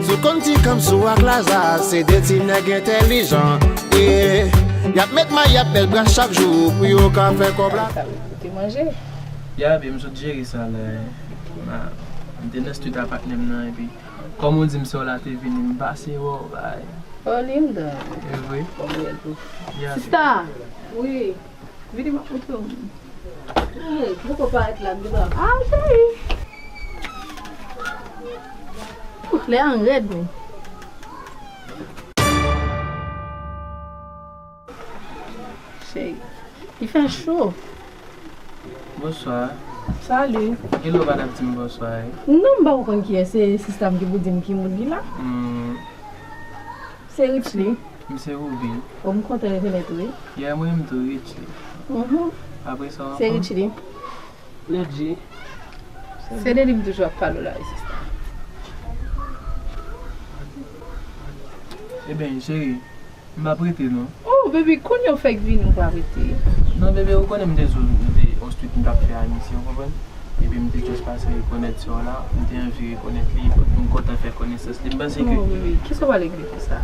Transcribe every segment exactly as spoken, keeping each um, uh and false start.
Sou konn ti kanm sou ak Laza, se de ti nèg entèlijan. Yeah. Y ap met may, y ap bèl bras chak jou pou yo ka fè kòb la. Ou te manje? Ya, baby, m sot jere sa la. M te nan street a patnè m nan, epi kòm ou di m sè w la te vini, m pase wè w, bay. Oh, Linda. E vre? Kòm bèl tou. Ya, baby. Sista! Wi. Vini, m ap montre w. Hey, poko parèt la, m deja. Ah, cheri. Ouh, lè an rèd, wi. Cheri, li fè cho. Bonswa. Salut. Gen lè w pa t ap di m bonswa, wi. Non, m pa konn kiyès, se sista m ki pou di m ki moun li la. Hmm. Se Richly. M se Ruby. Oh, m kontan rekonèt ou, wi. Yeah, mwen menm tou, Richly. Mhm. Apre sa, w anfòm? Se Richly. Lady. Se de li m toujou ap pale w la, wi, sista. Ebyen, cheri, m p ap rete, non. Oh, baby, kounye a w fèk vini, w pa rete. Non, baby, ou konnen m te sou, m te, yon street m t ap fè a misye, w konprann? Epi m te just pase rekonèt sè w la, m te anvi rekonèt li, m kontan fè konesans li. M panse ke... Oh, baby, kisa w pral regle konsa?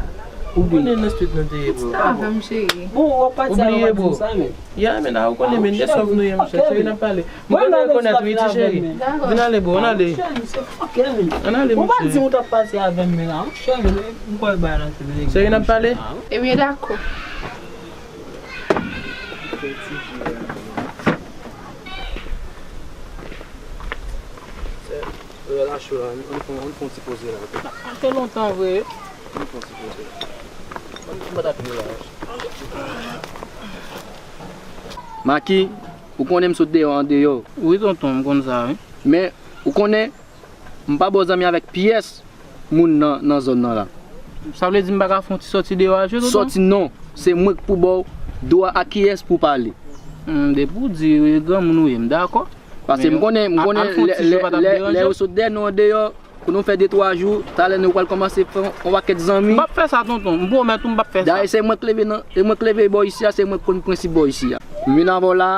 Ou konnen nan street nou te ye, bro. Sa avè m, cheri. Bon, w ap pati a, w pa di m sa, men. Ya, men a, ou konnen, men, de sòf nou ye, monchè, cheri, n ap pale. M kontan rekonèt ou, wi, ti cheri. Vin ale, bro, ann ale. Ann ale, monchè. Ou pa di m ou t ap pati avè m, men la, monchè, m kwè bay la se vre. Cheri, n ap pale. Ebyen, dakò. Relax la, ann fè, ann fè yon ti poze la, ok? Sa fè lontan vre. Ann fè yon ti poze la. Ann, ann bat apye la. Maki, ou konnen m sot deyò andeyò. Wi, tonton, m konn sa, wi. Men, ou konnen, m pa bon zanmi avèk pyès moun nan, nan zòn nan la. Sa vle di m pa ka fè yon ti sòti deyò a jwe, tonton? Sòti non. Se mwen k pou ba w dwa ak kiyès pou pale. Hmm, depi w di, granmoun ou ye, m dakò. Paske m konnen, m konnen lè, lè, lè, lè yo sot dèyè nou andeyò, pou nou fè de twa jou, talè nou pral kòmanse fè yon pakèt zanmi. M p ap fè sa, tonton. M pwomèt ou, m p ap fè sa. Dayè, se mwen k leve nan, se mwen k leve bò isi a, se mwen k konn prensip bò isi a. M vin avè w la,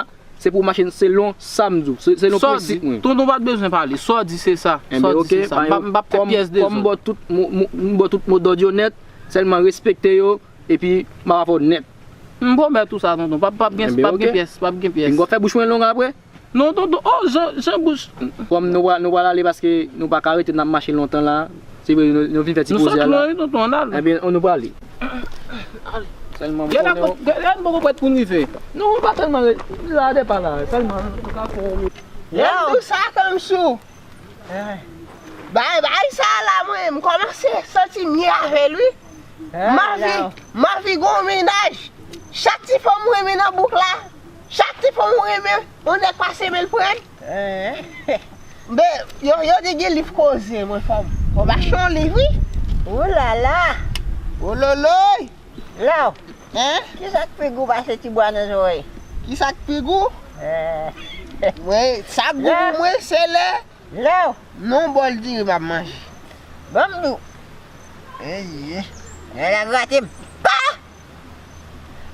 se pou w mache selon sa m di w, se, selon prensip mwen. Tonton pa t bezwen pale. Sa w di, se sa. Sa w di, se sa. M p ap, m p ap fè pyès dezòd. Kòm m ba w tout mo, mo, m ba w tout mo dòd yo nèt, sèlman respekte yo, epi m ap avè w nèt. M pwomèt ou sa, tonton. P ap, p ap gen, p ap gen pyès, p ap gen pyès. M gon fè bouch mwen long apre. Non, tonton. Oh, jan, jan bouch. Kòm nou pral, nou pral ale paske nou pa ka rete n ap mache lontan la. Se vre, nou, nou vin fè ti poze a la. Nou sot lwen, wi, tonton, ann ale. Ebyen, nou prale. Sèlman m konnen w. Gade, gade, m poko prèt pou n rive. Non, ou pa tèlman re-, la depa la, sèlman nou ka fè yon... Lè m di w sa kòm sou. Bay, bay sa la, mwen, m kòmanse santi m ye avè l, wi. M anvi, m anvi gon mennaj. Chak ti fanm m renmen nan bouk la, chak ti fanm m renmen, yon nèg pase men l pran l. Men, yo, yo di gen liv koze, mwen, fanm. Fò m achte yon liv, wi. Oulala! Ololoy! Law! Hein? Kisa k pi gou pase ti bwa nan zòrèy? Kisa k pi gou? Mwen, sa k gou pou mwen, se lè Lè w... Non, bòl diri m ap manje. Ban m di w. Eye. Lè la grate m. Pa!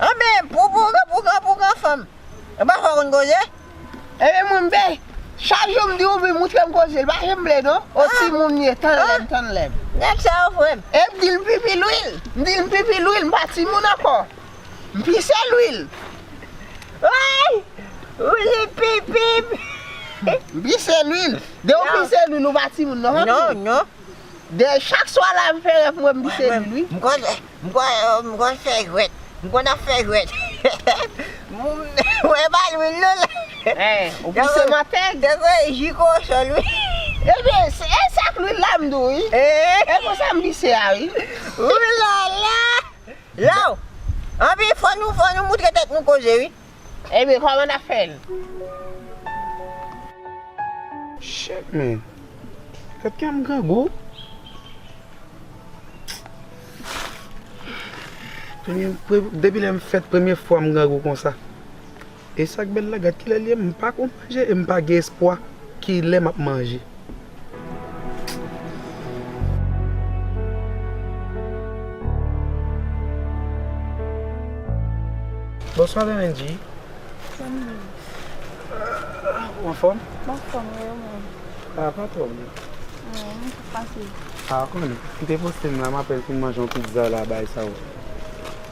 Anben, pou, pou, pou, pou, pou granfanm. Ou pa fè w konn koze? Ebyen, mwen, m fè. Chak jou m di w, vin moutre m koze. L pa janm vle, non. O timoun ye, tann lè m, tann lè m. Nèg sa yo, frè m. E m di l m pipi lwil. M di l m pipi lwil, m pa timoun ankò. M pise lwil. Woy! Ou li pipi m. M pise lwil. De ou pise lwil, ou pa timoun non, fanmi. Non, non. De chak swa la, m fè rèv mwen m pise lwil, wi. M konn, m konn, m konn fè jwèt. M konn ap fè jwèt. M, mwen pa lwil non la. Ou pise mantèg. Depi jiko sòl, wi. Ebyen, se, e sa k lwil la m di w, wi. E konsa m pise a, wi. Oulala! Law! Anpi, fò nou, fò nou moutre tèt nou koze, wi. Ebyen, kòman n ap fè l? Shit, man. Gad kè m grangou. Premye, pre-, depi lè m fèt, premye fwa m grangou konsa. E sa k bèl la, gad kilè l ye, m pa ko manje e m pa gen espwa kilè m ap manje. Bonswa, Benenji. Ou anfòm? M anfòm, wi, ou menm? Sa pa twòp non. Wi, sa pase. A, konnen. M te poste m la, m apèl pou m manje yon pizza la, bay sa yo.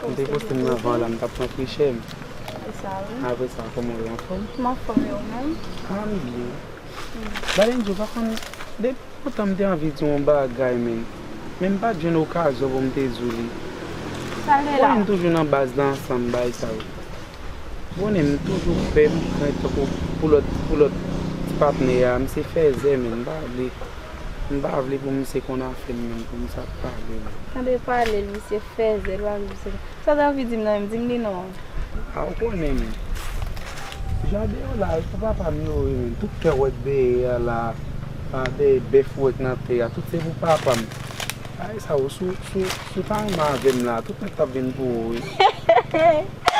M te poste m nan van la, m t ap pran frechè m. E sa, wi. Apre sa, kòman w ye, anfòm? M anfòm, e ou menm? A, m byen. Balenjo, pa konn, depi lontan m te anvi di w yon bagay, men, men m pa t jwenn okazyon pou m te di w li. Sa l ye la? Konnen m toujou nan baz la ansanm, bay sa yo. Konnen m toujou pè, m krent tankou pou lòt, pou lòt ti patnè a, misye fèzè, men m pa vle, m pa vle pou misye konn afè m, men pou misye ap pale, men. Tande pale l, misye fèzè, l pa vle misye. Sa w te anvi di m nan menm, di m li non. A, ou konnen, men. Jaden an la, e pou papa m yo ye, men. Tout tè w wè k dèyè a la, a, dèyè bèf ou wè k nan tè a, tout se pou papa m. Ay, sa yo, si w, si w, si w ta renmen avè m la, tout nèg t ap vin pou ou, wi.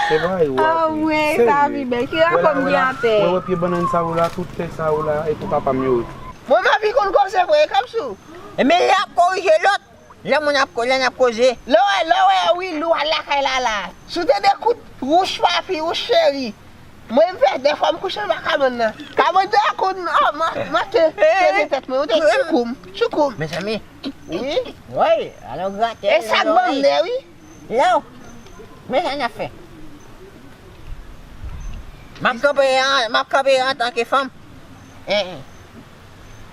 Se pa yo. Anmwey, sa pi bèl. Ki rapò m gen a tè? Wè, wè pye bannann sa yo la, tout tè sa yo la, e pou papa m yo, wi. Mwen, m anvi konn koze vre, e kòmsi w. E men lè ap korije lòt. Lè moun ap ko-, lè n ap koze. Lè w wè, lè w wè, wi, Lou al lakay Lala. Si w te de kout wouch papi, wouch cheri. Mwen, m fè de fwa m kouche anba kabann nan. Kabann nan konn, oh, ma-, manke. Peze tèt mwen, ou te tchoukoum, tchoukoum. Mezanmi. Wi. Woy, alò gratè. E sa k ban m nè, wi. Lè w. Men sa n ap fè. M ap kanpe an, m ap kanpe antanke fanm. Eh, eh.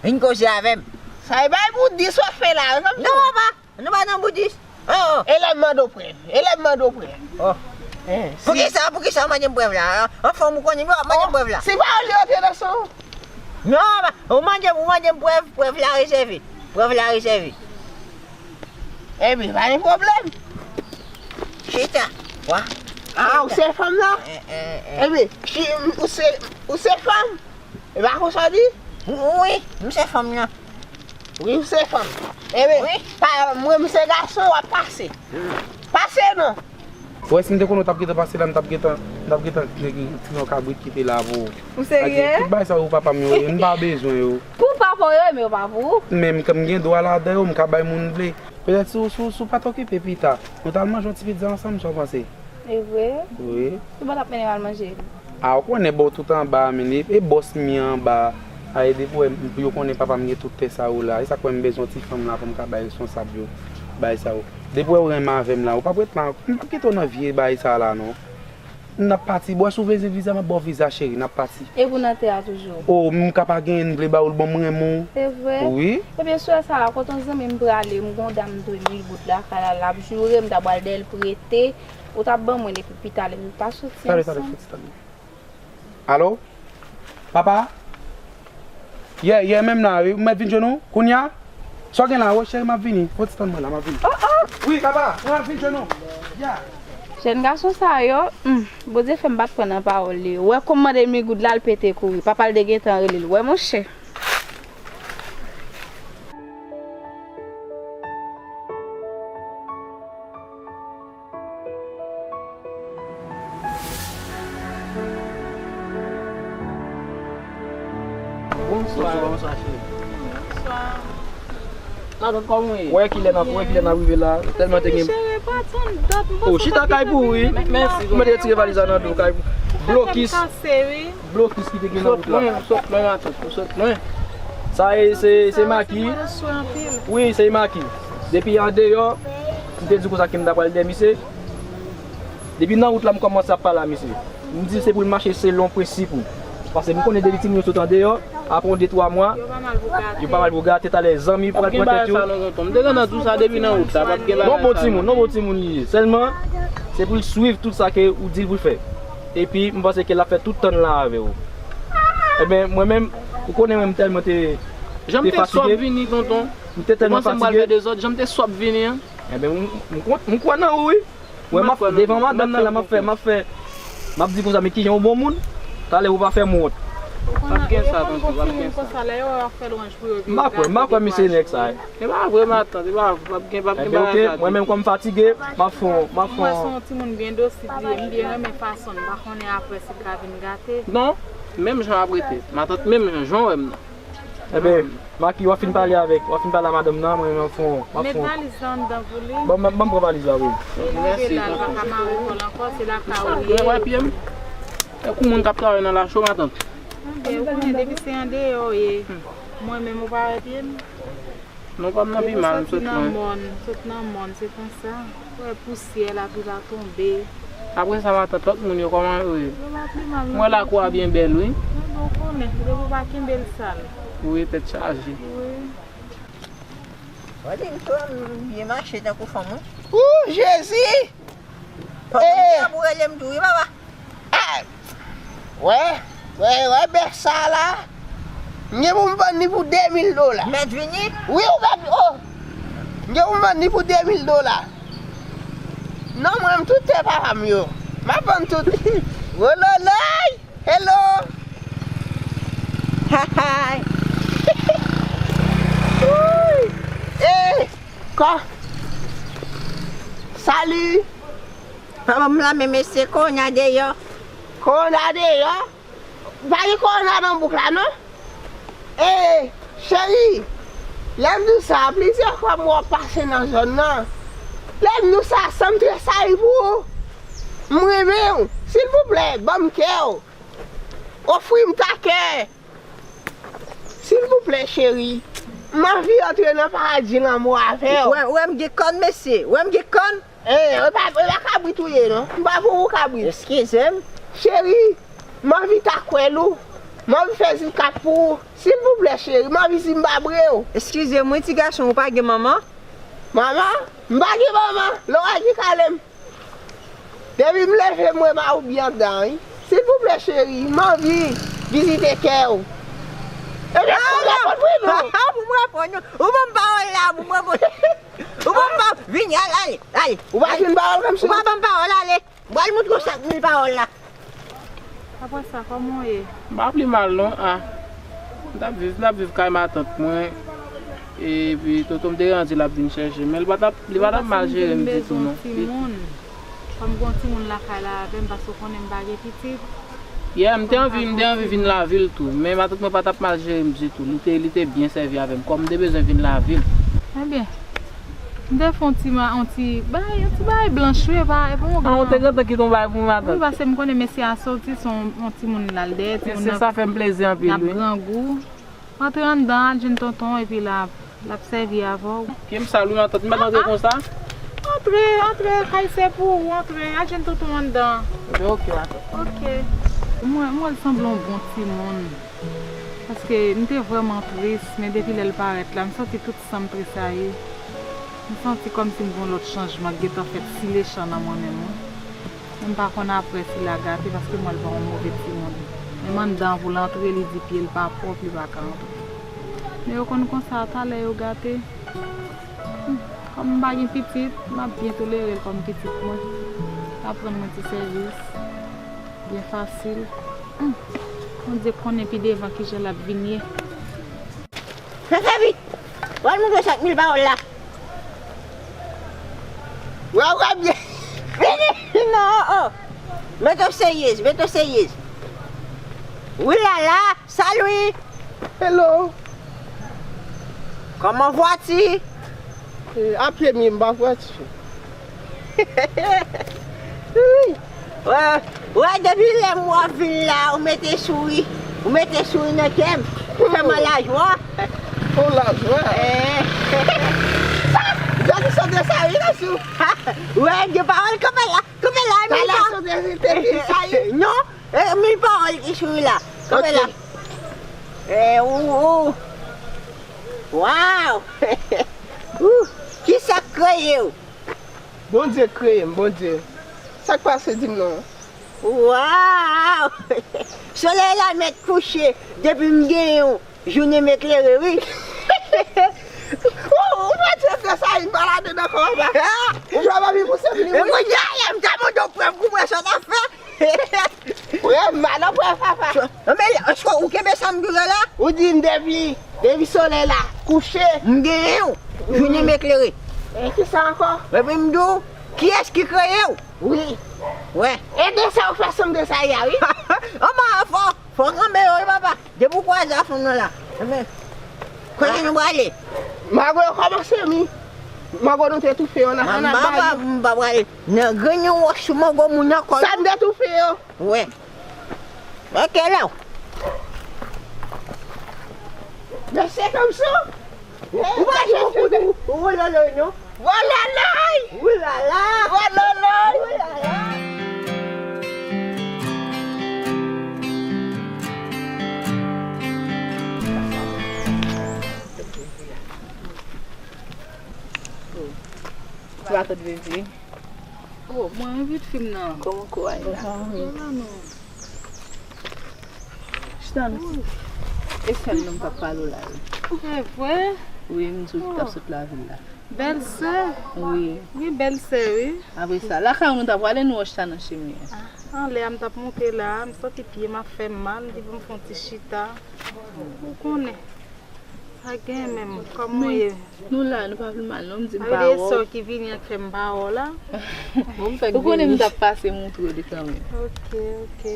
Vin koze avè m. Sa e bay boudis w ap fè la, wi, kòm. Non, papa. Nou pa nan boudis. Oh, oh. E lè m mande w prèv? E lè m mande w prèv? Oh. Eh, si. Poukisa, poukisa w mande m prèv la? Anfòm ou konnen, w ap mande m prèv la. Se pawòl yo antre nan son w? Non, pa, ou mande, ou mande m prèv, prèv la rezève. Prèv la rezève. Ebyen, pa gen pwoblèm. Chita. Wa. Ah, ou se fanm nan? Eh, eh, eh. Ebyen, si, ou se, ou se fanm? E pa konsa w di? Wi, m se fanm nan. Wi, ou se fanm. Ebyen, wi. Pa, mwen, m se gason, w ap pase. Pase non. Ou wè, si m te konnen w t ap gentan pase la, m t ap gentan, m t ap gentan tire yon kabrit kite la pou ou. Ou serye? Tout bagay sa yo papa m yo ye, m pa bezwen yo. Pou papa w yo ye, men yo pa pou ou. Men m, m gen dwa ladan yo, m ka bay moun m vle. Petèt si w, si w, si w pa t okipe pita, nou t al manje yon ti pizza ansanm, sa w panse? E vre? Wi. Ou pa t ap mennen m al manje? A, ou konnen bò tout anba a, men e, e bòs m ye anba a. A, e depi w wè, m, yo konnen papa m gen tout tè sa yo la. E sa k fè m bezwen yon ti fanm la pou m ka bay responsab yo, bay sa yo. Depi w wè ou renmen avè m la, ou p ap ret la, m p ap kite w nan vye bagay sa la, non. N ap pati, bò, si w vle viza, m ap ba w viza, cheri, n ap pati. E pou nan tè a toujou? O, m ka pa genyen, m vle ba w l, bon, m renmen w. Se vre? Wi. Ebyen, swè sa a, kote yon zanmi m prale, m gen yon dam m dwe mil goud lakay la, l ap joure m, m ta pral dèyè l prete, ou t ap ban mwen l epi pita, lè m ta soti ansanm. Tande, tande, fè ti tande. Alo? Papa? Yè, yè, menm la, wi. Ou mèt vin jwenn ou? Kounya? Sa w gen la? Wi, cheri, m ap vini. Fò ti tann mwen la, m ap vini. Oh, oh! Wi, papa, m ap vin jwenn ou. Ya. Jèn gason sa yo, hmm, Bondye fè m pa t kwè nan pawòl li yo. Wè kòm mande mil goud la, l pete kouri. Papa l te gentan rele l. Wè, monchè. Bonswa. Bonswa, bonswa, cheri. Bonswa. Matant, kòman w ye? Wè kilè n ap, wè kilè n ap rive la. Tèlman te gen. Cheri, pa tann dat, m panse w t ap gentan vini. O, chita kay pou ou, wi. Mèsi. Mwen te retire valiz la nan do kay pou ou. Blokis. Tèt mwen kase, wi. Blokis ki te gen nan wout la. Ou sot lwen, ou sot lwen, matant, ou sot lwen. Sa e, se, se Maki. Wi, se Maki. Depi andeyò, m te di konsa ke m ta pral dèyè misye. Depi nan wout la, m kòmanse ap pale a misye. M di se pou l mache selon prensip ou. Paske m konnen depi timoun yo sot andeyò, apre yon de twa mwa, yo pa mal pou gate, talè zanmi pral pran tèt yo. M te gentan di w sa depi nan wout la, p ap gen bagay sa non. Non, bon timoun, non, bon timoun li ye. Sèlman, se pou l swiv tout sa ke ou di l pou l fè. Epi, m panse ke l ap fè tout tan l la avè w. Ebyen, mwen menm, ou konnen mwen, m tèlman te, te fatige. Jan m te sòt vini, tonton. M te tèlman fatige. Ou panse m pral fè dezòd? Jan m te sòt vini an. Ebyen, m, m, m kwè nan ou, wi. Wè, m ap, devan madanm nan la, m ap fè, m ap fè, m ap di konsa, men kijan yon bon moun, talè ou pa fè m wont. Ou konn, yo konn gon timoun konsa, lè yo wè w ap fè lwanj pou yo, epi yo gate dekouraje w. M pa kwè, m pa kwè misye nèg sa, e. E pa vre, matant, e pa vre, p ap gen, p ap gen bagay sa. Ebyen, oke, mwen menm kòm m fatige, m ap fè, m ap fè. Mwen se yon timoun byen dosil, m byen renmen fason l, m pa konnen apre si l ka vin gate. Non, menm jan w ap rete, matant, menm jan, jan w wè m nan. Ebyen, Maki, w ap fin pale avèk, w ap fin pale a madanm nan, mwen, m ap fè yon, m ap fè yon. Met valiz la anndan pou li. Ban m, ban m pran valiz la, wi. Li leve la, li pa ka mare kò l ankò, se lakay ou li ye. Wè pye m? Tankou moun k ap travay nan lacho, matant. Anben, ou konnen depi se andeyò w ye. Mwen menm ou pa wè pye m? Non, pa m nan pi mal, m sot nan mòn. Sot nan mòn, se konsa. Wè pousyè, lapli pa tonbe. Apre sa, matant, lòt moun yo, kòman yo ye? Yo pa pi mal. Mwen lakou a byen bèl, wi. Mwen bon konnen, depi w pa kenbe l sal. Wi, tèt chaje. Wi. Wè di m tou, m byen mache tankou fanm, wi. Ooh, Jezi! Papa m te ap rele m tou, wi, papa. Ah! Wè, wè, wè, bèf sa la. M gen pou m vann li pou de mil dola. Mèt vini? Wi, ou mèt, oh! M gen pou m vann li pou de mil dola. Non, mwen, m tout tè papa m yo. M ap vann tout. Wololoy! Hello! Hi, hi! Wouy! Eh! Kò! Salut! Papa m la, men mesye, kowona deyò. Kowona deyò? Pa gen kowona nan bouk la, non? Eh, cheri, lè m di w sa, plizyè fwa m wè w pase nan zòn nan. Lè m di w sa, san m tresayi pou ou. M renmen w. Silvouplè, ban m kè w. Ofri m ta kè. Silvouplè, cheri. M anvi antre nan paradi lanmou avè w. Ou wè, ou wè m gen kòn, mesye. Ou wè m gen kòn. Eh, e pa, e pa kabrit ou ye, non. M pa pou ou kabrit. Eskize m. Cheri, m anvi ta kwèl ou. M anvi fè zikap pou ou. Silvouplè, cheri, m anvi zi m pa bre w. Eskize m, wi, ti gason, ou pa gen manman? Manman? M pa gen manman. Lora ki kale m. Depi m leve, m wè mawoubi anndan, wi. Silvouplè, cheri, m anvi vizite kè w. Ebyen, pou m reponn wi, non. Pou m reponn, non. Ou ban m pawòl la, pou m reponn. Ou ban m pa-, vini, ale, ale, ale. Ou pa jwenn pawòl kòmsi. Ou pa ban m pawòl, ale. M pral moutre w sa k mil pawòl la. Apre sa, kòman w ye? M pa pli mal non, ah. M t ap viv, m t ap viv kay matant mwen. Epi tonton m te rann di l ap vin chèche m, men li pa t ap, li pa t ap mal jere m ditou non. Kòm gon timoun lakay la avè m, paske w konnen m pa gen pitit. Yeah, m te anvi, m te anvi vin lavil tou, men matant mwen pa t ap mal jere m ditou. Li te, li te byen sèvi avè m, kòm m te bezwen vin lavil. Ebyen, m te fè yon ti ma-, yon ti bay, yon ti bay blanch wi, e pa, e pa yon gran. Ah, ou te gentan kite yon bay pou matant? Wi, paske m konnen mesye a soti, se yon, yon timoun l al dèyè, timoun nan, se sa fè m plezi anpil, wi. L ap grangou. Antre anndan, al jwenn tonton, epi l ap, l ap sèvi avè w. Pye m sal wi, matant, m pa t antre konsa. Antre, antre, kay se pou ou, antre, al jwenn tonton anndan. Ebyen, oke, matant. Oke. Mwen, mwen, l sanble yon bon timoun. Paske m te vrèman tris, men depi lè l parèt la, m santi tout san m tresayi. M santi kòmsi m gen yon lòt chanjman k gentan fèt si lechan nan mwen menm wi. Men m pa konn apre si l a gate, paske m wè l pa yon move timoun. Menm anndan pou l antre, li di pye l pa pwòp, li pa ka antre. Men yo konn konsa, talè yo gate. Hmm, kòm m pa gen pitit, m ap byen tolere l kòm pitit mwen. L ap rann mwen ti sèvis. Byen fasil. Hmm. Bondye konnen pi devan kijan l ap vin ye. Fè, fè vit! W al montre w sa k mil pawòl la. W ap, w ap byen. Vini! Non, oh, oh. Mete w seryez, mete w seryez. Wi lala, salut! Hello! Kòman vwati? Eh, a pye m ye, m pa vwati. Wi. Wè, wè, depi lè m wè w vin la, ou mete souri, ou mete souri nan kè m. Ou fè mwen lajwa. Oh, lajwa. Eh. Sa, Jackie chante sa, wi, la sou. Wè, gen pawòl, kanpe la, kanpe la, Talè Emilita. Chante, chante, chante sa, wi. Non, eh, mil pawòl ki souri la. Kanpe la. Ok. Eh, ou, ou. Waw! Ou, kisa k kreye w? Bondye k kreye m, Bondye. Sa k pase, di m non? Waw! Solèy la mèt kouche depi m genyen w, jounen m eklere, wi. Ou, ou pa di sa, sa, m pa ladann ankò, papa. Ou jwe pa vin pouse m li, wi. Kounye a, m ta mande w prèv pou mwen, sa w t ap fè? Prèv, m pa nan prèv, papa. Nan men, èske ou kenbe sa m di w la? Ou di m depi, depi solèy la kouche. M genyen w, jounen m eklere. E kisa ankò? Epi m di w, kiyès ki kreye w? Wi. Wè. E de sa ou fè sanble sa ye a, wi. Anba a fò, fò kanpe yo, wi, papa. Depi w kwaze a fanm nan la. Ebyen, kote nou prale? Mago yo kòmanse, wi. Mago nou te toufe yo nan kanal Bayo. M pa prale nan grenn yon wòch sou mango moun nan kò. Sa n te toufe yo. Wè. Ok, la. Mesye Kamson! Ou pa di mwen kote ou wololoy non? Wololoy! Woulala! Wololoy! Woulala! Ou pa kote bebe? Oh, mwen anvi fi m nan. Kòman kou a ye la? Sa la non. Chita non. E sèl non m t ap pale w la wi. E vre? Wi, m di w ki t ap sot lavil la. Bèlsè? Wi. Wi, bèlsè, wi. Apre sa, lakay ou nou t ap prale, nou wè chita nan chemen an. Ah, anlè a m t ap monte la, m santi pye m ap fè m mal, m di pou m fè yon ti chita. Ou konnen. Pa gen menm, kòman w ye? Nou la, nou pa vle mal non, m di m pa wè w. Sa vle di e sa w ki vini an k fè m pa wè w la? Bon, m fèk vini. Ou konnen m t ap pase moutre w li kanmenm. Ok, ok.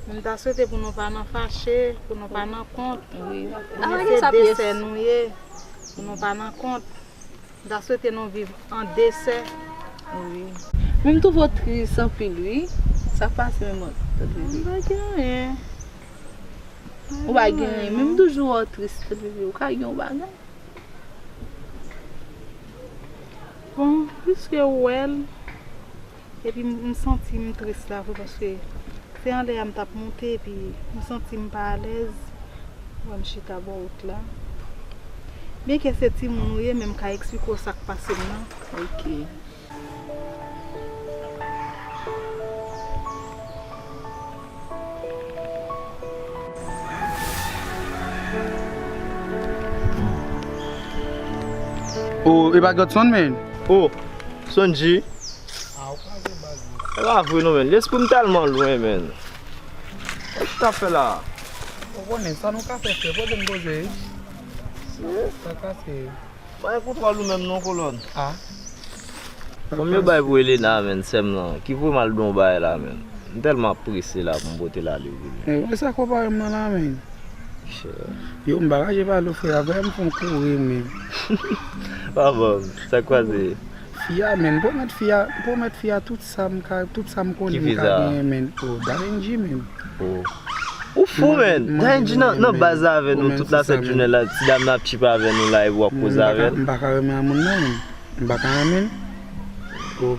Men m ta swete pou nou pa nan fache, pou nou pa nan kont. Wi. Pou nou se de sè nou ye, pou nou pa nan kont. M ta swete nou viv an de sè. Wi. Men m twouve w tris anpil wi. Sa k pase menm tante Vivi? M pa gen anyen. Ou pa gen anyen. Men m toujou wè w tris tante Vivi. Ou ka gen yon bagay? Bon, piske w wè l, epi m, m santi m tris la vre, paske se anlè a m t ap monte, epi m santi m pa alèz. Wè m chita bò wout la. Byenke se timoun ou ye, men m ka eksplike w sa k pase m nan. Ok. Oh, e pa Godson, men. Oh, Sonji. Ah, ou kraze baz mwen. E pa vre non, men. Lespri m tèlman lwen, men. Sa w t ap fè la? Ou konnen sa nou ka fè, frè. Poze m poze, wi. Sa kase. Pa gen kontwòl ou menm non, kolòn. Ah. Konbyen bay pou Elena, menn, sè m nan, ki voye m al don bay la, menn. M tèlman ap prese la pou m pote l ale pou li. E, wè sa konpare m nan la, menn. Yo, m pa ka je pale w, frè, a vrè m fè yon kouri, menn. Pa ban m, sa k pase? Fi a, menn, pwomèt fi a, pwomèt fi a tout sa m ka, tout sa m konnen m ka genyen, menn. Oh, Darenji, menn. Oh. Ou fou, menn. Darenji nan, nan baz la avè nou tout la sèt jounen la, ti dam nan ap tchipe avè nou la, epi w ap koze avè l. M pa ka renmen a moun nan, menn. M pa ka renmen l. Oh.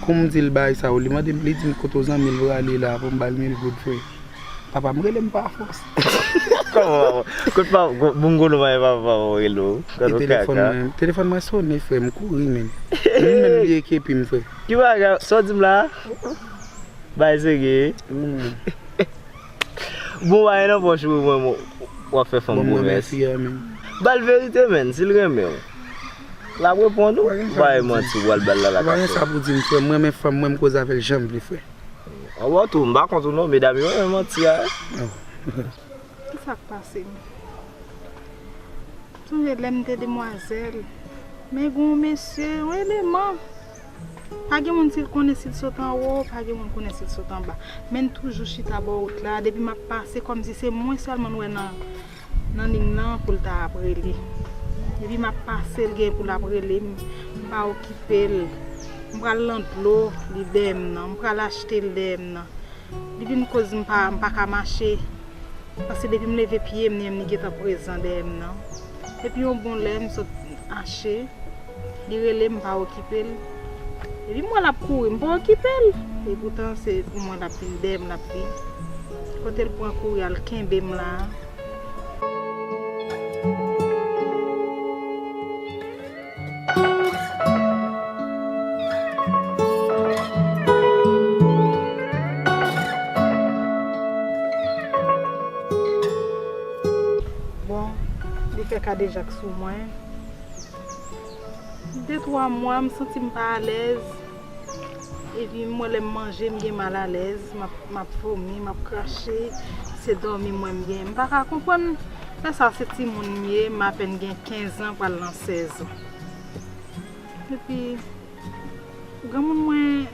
Kou m di l bagay sa yo, li mande m, li di m kote w zanmi l prale la pou m ba l mil goud, frè. Papa m rele m pa fòs. Kòman papa? Kote papa? Bungalow pa gen papa, papa m rele w. Gad yon kaka. Telefòn mwen, telefòn mwen sonnen, frè, m kouri menm. Mwen menm bliye kepi m, frè. Ki bagay? Sa w di m la? Bay serye. Bon, bagay nan pòch ou, mwen, mwen, w ap fè fanm pwomès. Ba l verite, menn, si l renmen w. L ap reponn ou. Ou pa manti, ou pral ba l la lakay. Ou pa gen sa pou di m, frè. Mwen renmen fanm mwen, m koze avè l jan m vle, frè. Anwè tou, m pa kont ou non, medam yo renmen manti a. Kisa k pase m? Sonje lè m te demwazèl, men gen yon mesye, yon eleman. Pa gen moun si l konnen si l sot anwo, pa gen moun konnen si l sot anba. Men n toujou chita bò wout la, depi m ap pase, kòmsi se mwen sèlman n wè nan, nan liy nan pou l ta ap rele. Depi m ap pase, l gen pou l ap rele m, m pa okipe l. M pral nan dlo, li dèyè m nan. M pral achte, l dèyè m nan. Li vin koz m pa, m pa ka mache. Paske depi m leve pye m, li menm li gentan prezan dèyè m nan. Epi yon bon lè m sot mache, li rele m, m pa okipe l. Epi m wè l ap kouri, m pa okipe l. Epoutan se pou mwen l ap vin dèyè m, l ap vin. Kote l pran kouri al kenbe m la. Bon, li fè kadejak sou mwen. De twa mwa, m santi m pa alèz. Epi m wè lè m manje, m gen malalèz, m ap, m ap vomi, m ap krache, se dòmi m wè m gen. M pa ka konprann. Lè sa se timoun m ye, m apèn gen kenz an, pral nan sèz an. Epi, granmoun mwen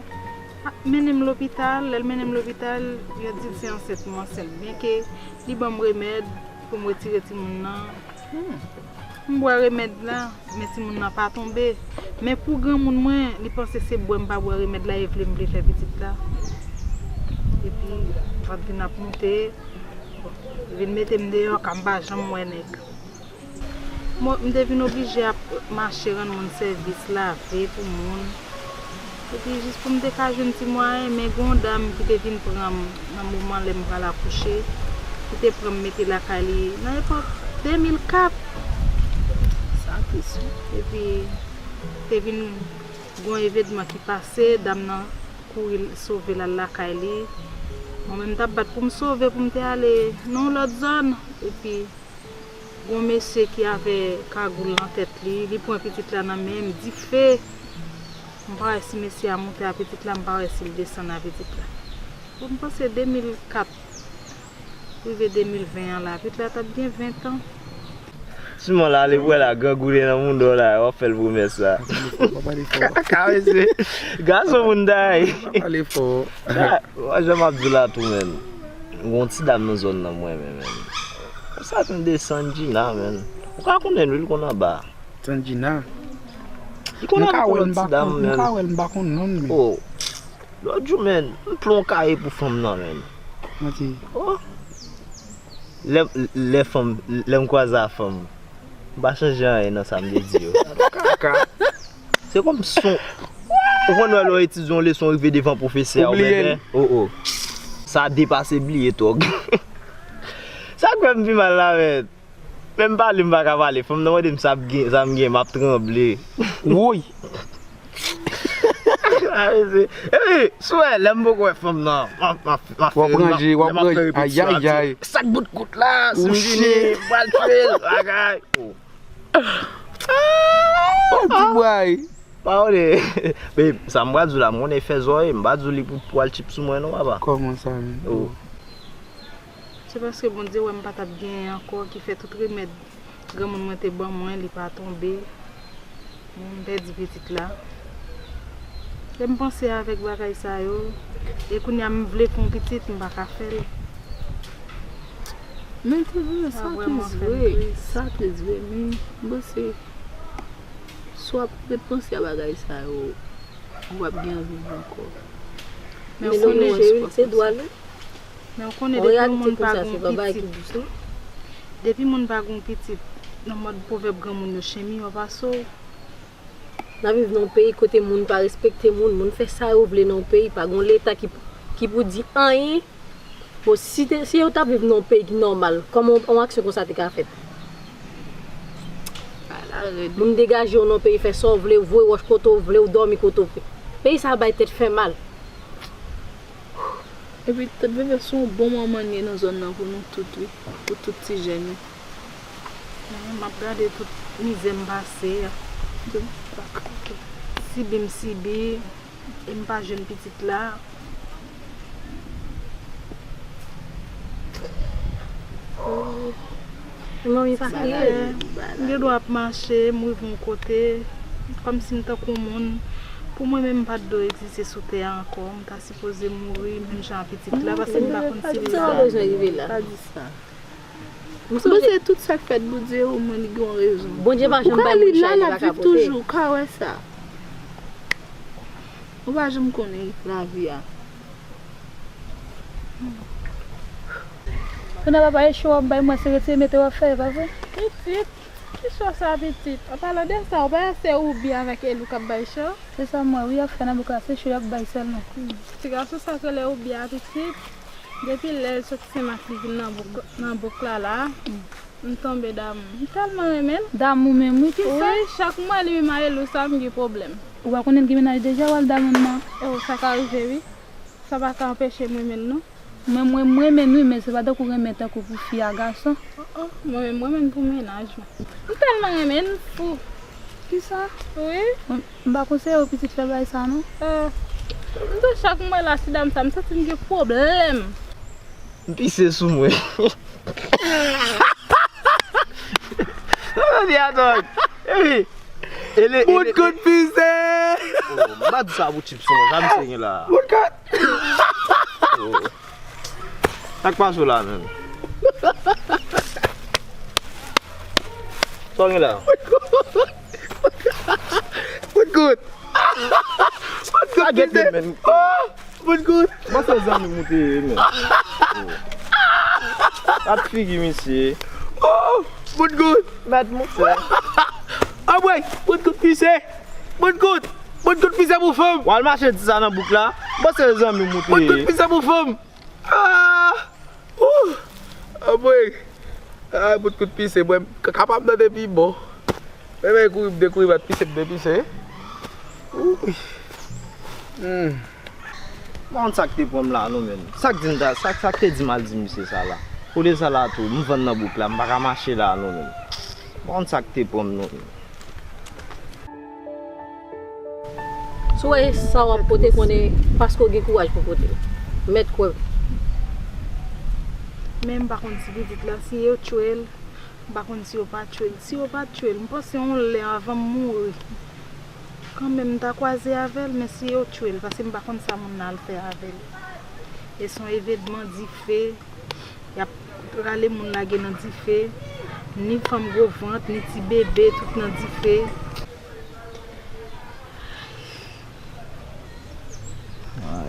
mennen m lopital, lè l mennen m lopital, yo di l se ansent mwen ansent. Byenke li ban m remèd pou m retire timoun nan. Hmm. M bwè remèd la, men timoun nan pa tonbe. Men pou granmoun mwen, li panse se bwè m pa bwè remèd la, e vle m vle fè pitit la. Epi, vant vin ap moute. Bon, li vin mete m deyò, ka m pa janm wè nèg. Mwen, m te vin oblije ap mache rann moun sèvis, lave pou moun. Epi jis pou m te ka jwenn ti mwayen, men gen yon dam ki te vin pran m nan moman lè m pral akouche, ki te pran m mete lakay li nan epòk de mil kat. Sa tris wi. Epi te vin gen yon evenman ki pase, dam nan kouri sove l al lakay li. Mwen menm m t ap bat pou m sove pou m te ale nan yon lòt zòn. Epi gen yon mesye ki avè kagoul nan tèt li, li pran pitit la nan men m, dife. M pa wè si mesye a monte a pitit la, m pa wè si l desann a pitit la. Bon, m panse de mil kat rive de mil ven an la, pitit la t ap gen ven tan. Siman la, ale pwè la, grangou te nan mouda w la, w ap fè l pwomès la. Pa pale fò, pa pale fò. Kaka, mesye. Gason moun ta ye. Pa pale fò. Sa, w jan m ap di w la tou, menn. Gon ti dam nan zòn nan mwen, menn, menn. Sa tande Sandjina, menn. Ou ka konnen l, wi, l konn anba. Sandjina. Li konn anba yon ti dam, menn. M ka wè l, m pa konn non l, men. Oh. Lòt jou, menn, m pran yon kaye pou fanm nan, menn. Manti. Oh. Lè, lè fanm, lè m kwaze a fanm, m pa chanje anyen nan sa m te di yo. Kaka. Se kòm son. Ou konn wè lè w etidye yon leson, w rive devan pwofesè a, ou bliye l. Oh, oh. Sa depase bliye, tòg. Sa k fè m pi mal la, menn. Menm pale m pa ka pale. Fanm nan mande m sa m gen, sa m gen, m ap tranble. Woy! Epi, si w wè, lè m poko wè fanm nan, m ap, m ap, m ap fè, w ap ranje, w ap ranje, ayayay. Sak bout kout la, si m vini, m pral tchwe l, bagay. Oh. Oh, ti bway. Pawòl, babe, sa m pral di w la, m konnen fè zòrèy, m pa di w li pou, pou al tchip sou mwen non, papa. Kòman sa, menn? Oh. Se paske Bondye wè m pa t ap genyen ankò ki fè tout remèd granmoun mwen te ban mwen, li pa tonbe. Bon, m pèdi pitit la. Lè m panse avèk bagay sa yo, e kounye a m vle fè yon pitit, m pa ka fè l. Men te vre, sa vrèman tris vre, sa tris vre, men m panse si w ap ret panse a bagay sa yo, ou p ap gen anvi viv ankò. Men ou konnen, se dwa l wi. Men ou konnen depi yon moun pa gen yon pitit, depi moun pa gen yon pitit, nan mòd pwovèb granmoun yo, chen miyò pase w. N ap viv nan yon peyi kote moun pa respekte moun, moun fè sa yo vle nan yon peyi, pa gen yon leta ki, ki pou di anyen. Bon, si te, si yo t ap viv nan yon peyi ki nòmal, kòman yon, yon aksyon konsa te ka fèt? Ala rèd. Moun degaje w nan yon peyi, fè sa w vle, w voye wòch kote w vle, w dòmi kote w vle. Peyi sa a bay tèt fè mal. Epi, Tante Veve, se yon bon manman li ye nan zòn nan pou nou tout, wi. Pou tout ti jèn yo. Men, m ap gade tout mizè m pase a. Sibi m sibi, e m pa jwenn pitit la. Sa fè, m gen dwa ap mache, m rive yon kote, kòmsi m tankou moun. Pou mwen menm, m pa t dwe egziste sou tè a ankò. M ta sipoze mouri menm jan a pitit la, paske m pa konn si li la. Sa w bezwen rive la? Pa di sa. M panse tout sa k fèt Bondye, omwen li gen yon rezon. Bondye pa janm bay moun chay li pa ka pote. Ou ka li la, l ap viv toujou, ou ka wè sa. Ou pa janm konnen lavi a. Kounye a papa, e cho w ap bay mwen, se retire mete w ap fè, e pa vre? Pitit? Ki cho sa, pitit? An palan de sa, ou pa wè se Oubi avèk Elou k ap bay cho? Se sa m wè wi, y ap fè nan bouk la, se cho y ap bay sèlman. Hmm. Ti gason sa k rele Oubi a, pitit. Depi lè l soti Senmak li vin nan bouk, nan bouk la la, m tonbe damou. M tèlman renmen l. Damou menm wi, kisa? Wi, chak m wè li menm a Elou sa, m gen pwoblèm. Ou pa konnen l gen mennaj deja, w al damou l nan? O, sa ka rive wi. Sa pa ka anpeche m renmen l non. Mwen, mwen, m renmen l wi, men se pa tankou renmen tankou pou fi a gason. O, o, mwen menm, mwen menm pou mennaj mwen. M tèlman renmen l, m fou. Kisa? Wi. M, m pa konseye w pitit fè bagay sa non. Eh, m di w chak m wè la ti dam sa, m santi m gen pwoblèm. M pise sou mwen. Sa w di a, Tòg? Epi, ele, bout ele, kout pise! Oh, m pa di sa pou tchip sou mwen, sa misye gen la. Bout kout! Oh. Sa k pase w la menm? Sa w gen la? Bout kout! Bout kout! Sa gen de menm? Oh! Bout kout! Mwen se zanmi m ou te ye menm. Oh. Gad figi misye. Oh! Bout kout! Mèt monchè. Anmwey, bout kout pise. Bout kout. Bout kout pise pou fanm. W al mache di sa nan bouk la. Bon, se zanmi m ou te ye. Bout kout pise pou fanm. Ah! Ouh! Anmwey! Ay, bout kout pise, mwen k-, kapab nan depi bon. Men, men, kouri, m dekouvri bat pise, m depise. Ouh! Hmm. M pa konn sa k te pran m la, non, menm. Sa k di m ta, sa, sa k te di m al di misye sa la. Kote sa la tou, m vann nan bouk la, m pa ka mache la, non, menm. M pa konn sa k te pran m, non, menm. Si w wè sa w ap pote, konnen paske w gen kouraj pou pote l. Mèt kwè. Men m pa konn si pitit la, si yo tchwe l, m pa konn si yo pa tchwe l. Si yo pa tchwe l, m panse yon lè anvan m mouri, kanmenm m ta kwaze avè l, men si yo tchwe l, paske m pa konn sa moun nan al fè avè l. E se yon evènman dife. Y ap rale moun lage nan dife. Ni fanm gwo vant, ni ti bebe, tout nan dife.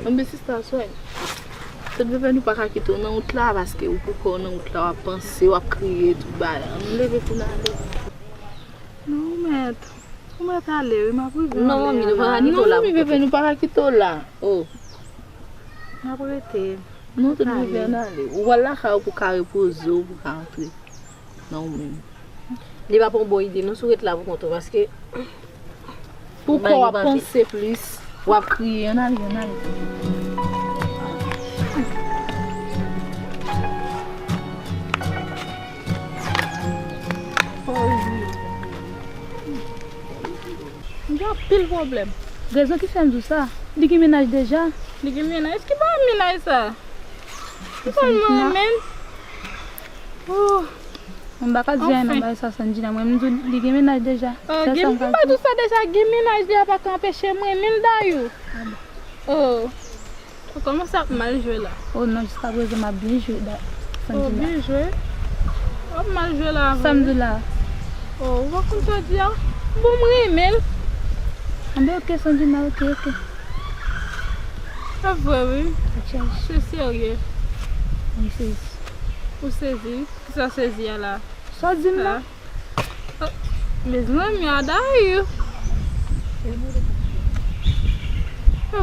Anben sista, swè. Tèt bebe nou pa ka kite w nan wout la, paske ou poko nan wout la, w ap panse, w ap kriye, tout bagay. Ann nou leve pou n ale. Non, ou mèt. Ou mèt ale, wi, m ap rive anlè a la. Non, manmi, nou pa ka kite w la pou kòte. Non, manmi, bebe, nou pa ka kite w la. Oh. M ap rete. Nou tout rive ann ale. Ou pral lakay ou pou ka repoze w, pou ka antre nan ou menm. Li pa pran bon ide, non, si w ret la pou kont ou, paske pou kò w ap panse plis, w ap kriye, ann ale, ann ale. M gen anpil pwoblèm. Rezon ki fè m di w sa, li gen mennaj deja. Li gen mennaj? Ki bagay mennaj sa? Ki bagay mennaj? Oh. M pa ka di anyen nan bagay sa, Sandjina. Mwen, m di w li gen mennaj deja. Oh, se sa m ka di w. M pa di w sa deja, gen mennaj li a pa ka anpeche m renmen l dayou. Oh. Ou kòmanse ap mal jwe la. Oh non, jiskaprezan m ap byen jwe, Sandjina. Oh, byen jwe? W ap mal jwe la avè l? Sa m di w la? Oh, ou pa konn sa w di a? Bon, m renmen l. Anben, ok, Sandjina, ok, ok. Se vre, wi. Se serye. M sezi. Ou sezi? Kisa w sezi a la? Sa w di m la? Mezanmi, Adair. E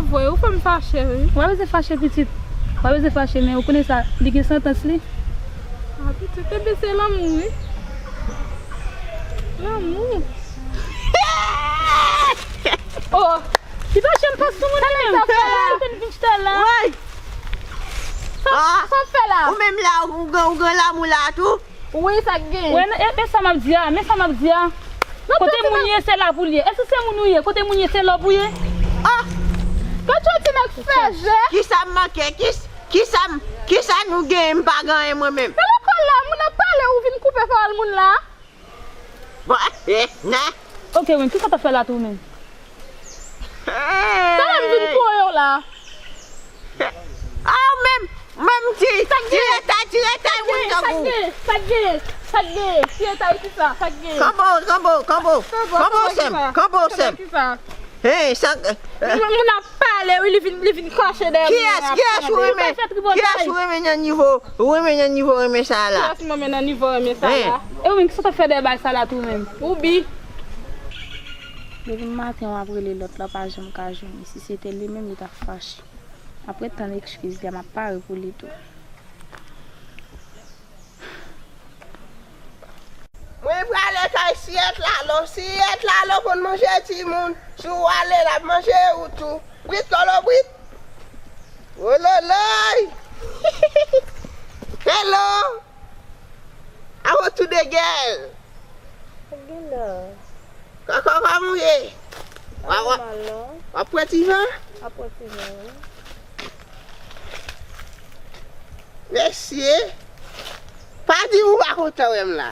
vre, ou fè m fache, wi. Ou pa bezwen fache, pitit. Ou pa bezwen fache, men ou konnen sa, li gen santans li. Ah, pitit, ebyen se lanmou, wi. Lanmou. Oh, li pa janm pase sou moun nan menm. Sa w fè la? Sa w fè la? Ou menm la, ou gen, ou gen lanmou la tou? Wi, sa k gen? Wè, e, e sa m ap di a, men sa m ap di a. Kote moun ye, se la pou l ye. Èske se moun ou ye? Kote moun ye, se la pou ye. Ah! Gad yon ti nèg fèzè. Kisa m manke? Kis-, kisa m, kisa nou genyen m pa genyen mwen menm? Nan lekòl la, moun ap pale, ou vin koupe pawòl moun la. Bon, eh, nan. Ok, men, kisa w t ap fè la tou menm? Talè m vin touye w la. Ah, ou menm, menm ti, ti retay, ti retay moun tankou. Sa k gen, sa k gen, sa k gen, ti retay kisa, sa k gen. Kanpe w, kanpe w, kanpe w. Kanpe w, sè m, kanpe w, sè m. Hey, sa, eh. Moun ap pale, wi, li vin, li vin kache dèyè moun nan. Kiyès, kiyès ou renmen? Kiyès ou renmen nan nivo, ou renmen nan nivo renmen sa la? Kiyès mwen renmen nan nivo renmen sa la? E ou menm, kisa w t ap fè dèyè bagay sa la tou menm? Ou bi. Depi maten w ap rele lòt la, w pa janm ka jwenn li. Si se te li menm, li t ap fache. M ap ret tann ekskiz li a, m ap pare pou li tou. Mwen prale kay Siyèt Lalo. Siyèt Lalo konn manje timoun. Si w ale, l ap manje ou tou. Brit kolobrit. Wololoy. Hello. Awo tou de gèl. Sa k gen la? Kòkò, kòman w ye? W ap, w ap, w ap pran ti van? W ap pran ti van, wi. Mesye, pa di m ou pa kontan wè m la.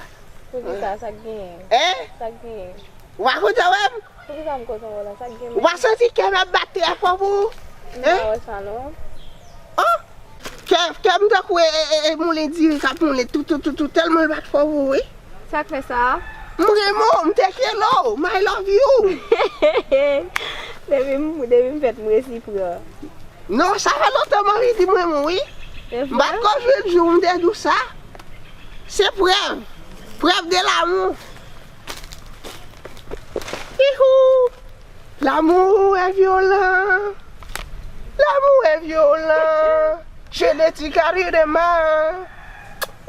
Poukisa, sa k genyen? Hein? Sa k genyen? Ou pa kontan wè m? Poukisa m kontan wè w la? Sa k gen menm? Ou pa santi kè m ap bat trè fò pou ou? Hein? M pa wè sa non. Oh! Kè, kè m tankou e, e, e, e moulen diri k ap moulen tou, tou, tou, tou, tèlman l bat fò pou ou, wi. Sa k fè sa? M renmen w, m take love, I love you. Depi m, depi m fèt, m resi pran. Non, sa fè lontan m anvi di m renmen w, wi. M pa t ko jwenn jou m te di w sa. Se prèv. Prèv de l'amour. L'amour est violent. L'amour est violent. Je ne dis qu'à rien de mal.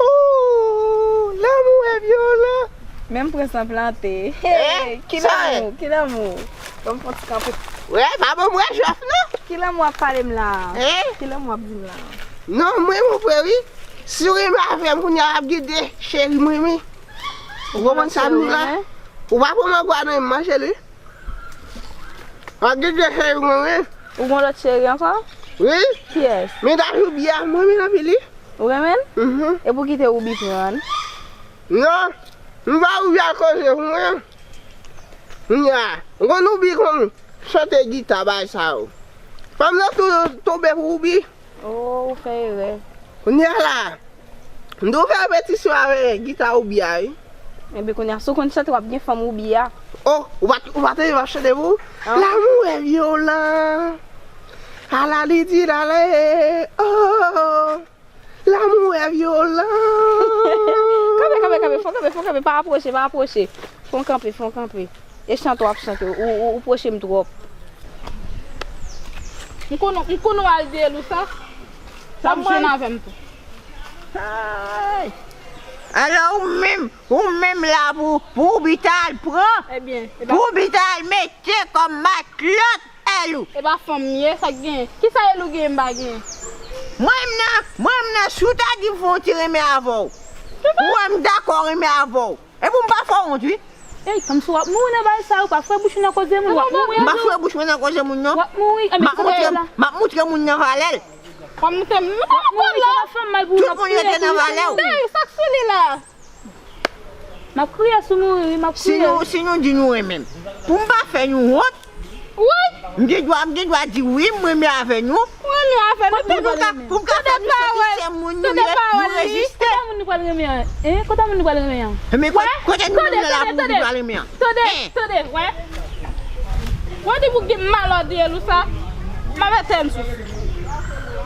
Ooh, l'amour est violent. Menm prens lan plante. Hey, ki lanmou, ki lanmou. Ban m fè yon ti kanpe. Wè, pa ban m wè jòf non. Ki lanmou w ap pale m la? Hein? Ki lanmou w ap di m la? Non, mwen, mon frè, wi. Si w renmen avè m, kounye a w ap gide cheri mwen, wi. Ou konprann sa m di la? Ou pa pran mangwa nan men m, ma cheri. An gide cheri mwen, wi. Ou gon lòt cheri ankò? Wi. Kiyès? Men ta jou biyè a, mwen renmen anpil, wi. Ou renmen l? Mhm. E pou ki te Woubi pran l? Non, m pa Woubi a koze pou mwen. Nya, m konn Woubi konn chante gita bay sa yo. Fanm nan tou tonbe pou Woubi. Oh, ou fè erè. Kounye a la, m tou fè repetisyon avè gita Woubi a, wi. Enben, kounye a, si w konn chante, w ap gen fanm Woubi a. Oh, ou pa, ou pa tande m ap chante pou ou? Ah. L'amour est violent. Ala li di dale, oh, l'amour est violent. Kanpe, kanpe, kanpe, fò kanpe, fò kanpe, pa apwoche, pa apwoche. Fò kanpe, fò kanpe. E chante w ap chante, ou, ou, ou pwoche m twòp. M konn, m konn w al di Elou sa. W ap jwenn avè m tou. Ay. Alò ou menm, ou menm la pou, pou Woubi ta al pran, ebyen, e pa pou Woubi ta al mete kòm matlòt Elou. E pa fanm m ye, sa k genyen? Kisa Elou genyen m pa genyen? Mwen menm nan, mwen menm nan, si w ta di m fè yon ti renmen avè w, ou wè m dakò renmen avè w. Epi w m pa fè w wont, wi. Ey, kòmsi w ap mouri nan bagay sa yo, pa fouye bouch ou nan koze moun, w ap mouri. M pa fouye bouch mwen nan koze moun, non. W ap mouri, enben, m ap montre, m ap montre moun nan valè l. W ap montre m, m pa nan kòd la. Tout moun rete nan valè w. Dèyè, sa k sou li la? M ap kriye sou mouri, wi, m ap kriye. Si nou, si nou di nou renmen m, pou m pa fè nou wont, wi. M gen dwa, m gen dwa di wi, m renmen avè nou. Ou renmen avè nou, pou nou ka, pou m ka fè nou santi se moun nou ye, nou reziste. Kote moun nou pral renmen an? Hein? Kote moun nou pral renmen an? Men kote nou menm la pou nou pral renmen an? Tande, tande, wè. Wè di pou gen malòdi Elou sa, m ap etèn souf.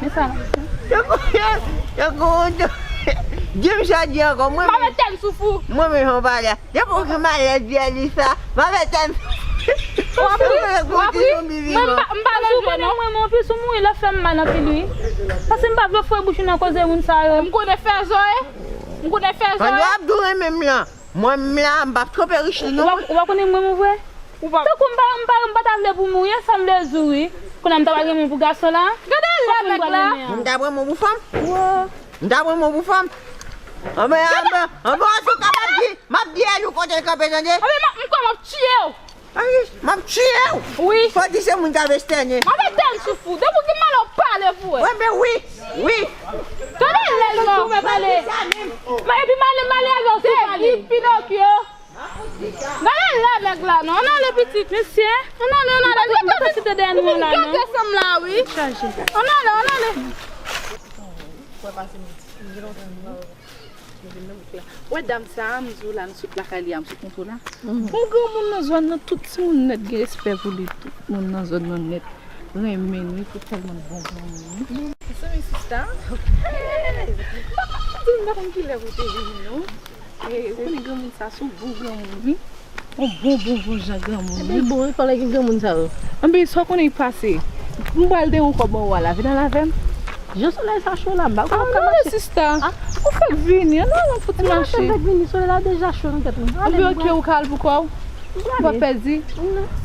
Men sa. Yo, yo, yo, James a di ankò, mwen menm. M ap etèn souf ou. Mwen menm, jan w pale a. Depi w gen malèz, di Elisa, m ap etèn. W ap ri, w ap ri. Mwen m pa, m pa nan jwe non. Mwen, mwen, mwen, anpil sou mouri, lè fè m mal anpil, wi. Paske m pa vle fouye bouch ou nan koze moun sa yo. M konnen fè zò, e. M konnen fè zò, e. Pandan w ap di w renmen m lan, mwen menm la, m p ap twonpe Richie non. Ou pa, ou pa konnen mwen, mwen vre? Ou pa. Tankou m pa, m pa, m pa ta vle pou mouri, e sa m vle di w, wi. Kounye a m ta pral renmen w pou gason la. Gade lè nèg la. M ta pran mwen pou fanm. Wè. M ta pran mwen pou fanm. Anben, anben, anben, an tou ka, m ap di, m ap di Elou kote l kanpe, tande? Anben, m, m kwè m ap tiye w. Ay, m ap tiye w. Wi. Fò di se moun k ap estène. M ap etèn souf ou. Depi w gen malè w pale pou wè. Wi, men wi, wi. Tande lè l non. Epi malè, malè avè w sou pale. Epi Pinokyo. Gade lè nèg la non. Ann ale pitit. Mesye. Ann ale, ann ale. Mwen pa site dèyè nou la non. Gade sanm la wi. Ann ale, ann ale. Wè dam sa a, m di w la, m sot lakay li a, m sot moto la. Bon granmoun nan zòn nan, tout timoun nèt gen respè pou li, tout moun nan zòn nan nèt renmen l wi, pou tèlman l bon granmoun wi. Zanmi sista. M pa konn, m pa konn kilè pou te vini non. E, ou konnen granmoun sa, se yon bon granmoun wi. Yon bon, bon, bon jan granmoun wi. Epi bon wi, pandan gen granmoun sa yo. Anben, sa w konnen k pase? M pral te yon kòb anwo a la, vin al avè m. Jan solèy sa cho la, m pa kwè m ap ka mache. Sista. Ou fèk vini, ann al, ann fè ti mache. Mwen fèk vini, solèy la deja cho nan tèt mwen. Anben, oke, ou ka al pou kò w. Ou pa pèdi.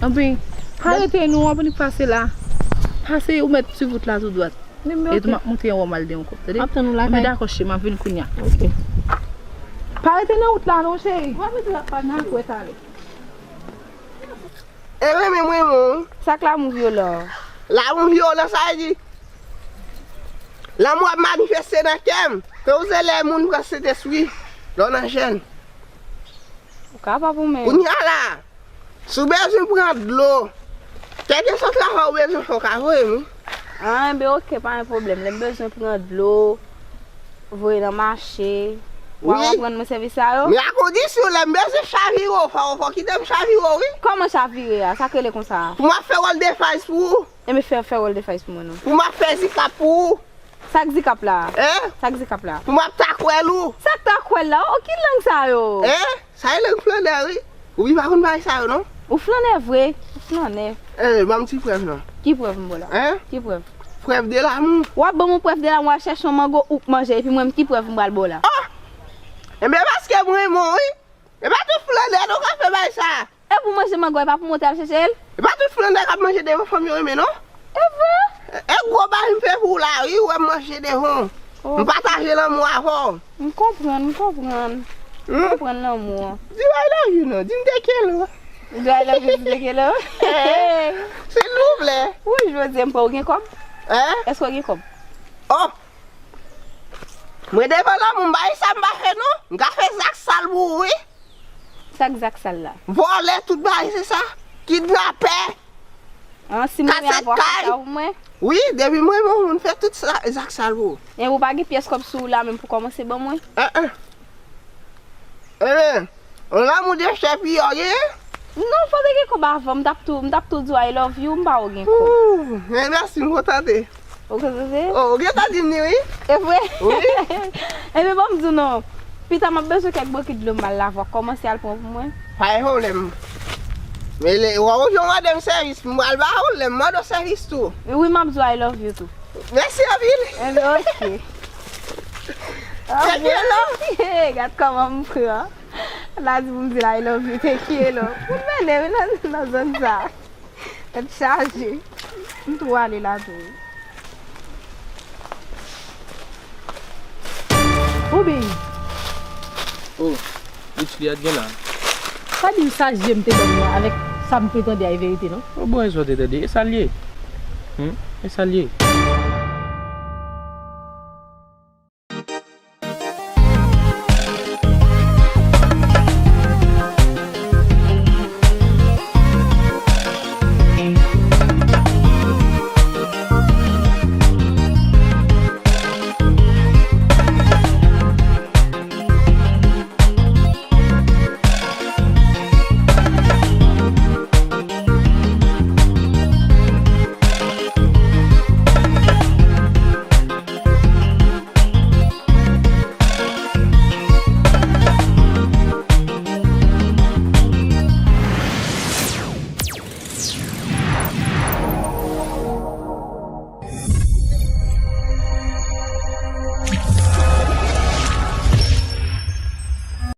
Anben, pa rete non, w ap annik pase la. Pase, ou mèt swiv wout la tou dwat. E tou m ap monte anwo m al de yon kòb, tande? M ap tann ou lakay. Anben, dakò, cheri, m ap vin kounye a. Oke. Pa rete nan wout la non, cheri. W ap rete la, pa nan kwe talè. E renmen mwen, mwen. Sa k lanmou vyolan? Lanmou vyolan, sa vle di lanmou ap manifeste nan kè m. Tankou se lè moun pran Sentespri, lè w nan jèn. Ou kapab ou menm. Kounye a la, si w bezwen pran dlo, kèlkeswa travay ou bezwen fè, w ka voye m wi. An, enben, oke, pa gen pwoblèm. Lè m bezwen pran dlo, voye nan mache. W ap rann mwen sèvis sa yo? Men a kondisyon, lè m bezwen chavire w, fò, fò w kite m chavire w, wi. Kòman chavire a? Sa k rele konsa? Pou m ap fè wòl de faz pou ou. Enben, fè, fè wòl de faz pou mwen, non. Pou m ap fè zikap pou ou. Sa k zikap la? Hein? Sa k zikap la? Pou m ap takwèl ou. Sa k takwèl la? O, ki lang sa yo? Hein? Sa e lang flannè, wi. Ou pi pa konn bagay sa yo, non? Ou flannè vre. Ou flannè. Eh, ban m ti prèv non. Ki prèv m ba w la? Hein? Ki prèv? Prèv de lamou. W ap ban m yon prèv de lamou, w al chèche yon mango ou k manje, epi mwen, ki prèv m pral ba w la? Oh! Enben, paske m renmen w, wi. E pa tout flannè nou ka fè bagay sa. E pou manje mango, e pa pou monte al chèche l? E pa tout flannè k ap manje devan fanm yo renmen, non. E vre? E gwo bagay m fè pou w la, wi, ou wè m manje devan w. Oh. M pataje lanmou avè w. M konprann, m konprann. M konprann lanmou an. Di I love you non, di m te kele w. Di I love you, di m te kele w. Silvouplè. Wi, jodi a m pa w gen kòb? Hein? Èske w gen kòb? Oh! Mwen devan lanmou, m pa gen sa m pa fè non. M ka fè zak sal pou ou, wi. Sa k zak sal la? Vòlè, tout bagay, se sa. Kidnapè. An, si m renmen avè w, fè sa pou mwen? Wi, depi mwen, mwen, moun fè tout sa, zak sal pou ou. E ou pa gen pyès kòb sou ou la menm pou kòmanse ban mwen? An, an. Enben, yon lanmou de chè piyò gen? Non, fò te gen kòb avan, m t ap tou, m t ap tou di w I love you, m pa wè w gen kòb. Ooh, men mèsi, m kontante. Ou kontante? Oh, ou gentan di m ni wi. E vre? Wi. Enben, ban m di w non. Pita m ap bezwen kèk bokit dlo m al lave, w ap kòmanse al pran pou mwen? Pa gen pwoblèm. Men lè, w ap oblije mande m sèvis, m pral ba ou, lè m mande w sèvis tou. Wi, m ap di w I love you tou. Mèsi anpil. Enben, ok. Thank you, love. Gad kòman m pran. La di pou m di l I love you, thank you, love. Ou mennen m nan, nan zòn sa. Tèt chaje. M tou ale la tou. Ou byen? Oh, Richelieu a t gen la. Sa di w sa je m te ban m nan avèk sa m te tande a e verite non? Oh, bon, e sa w te tande, e sa l ye. Hmm? E sa l ye.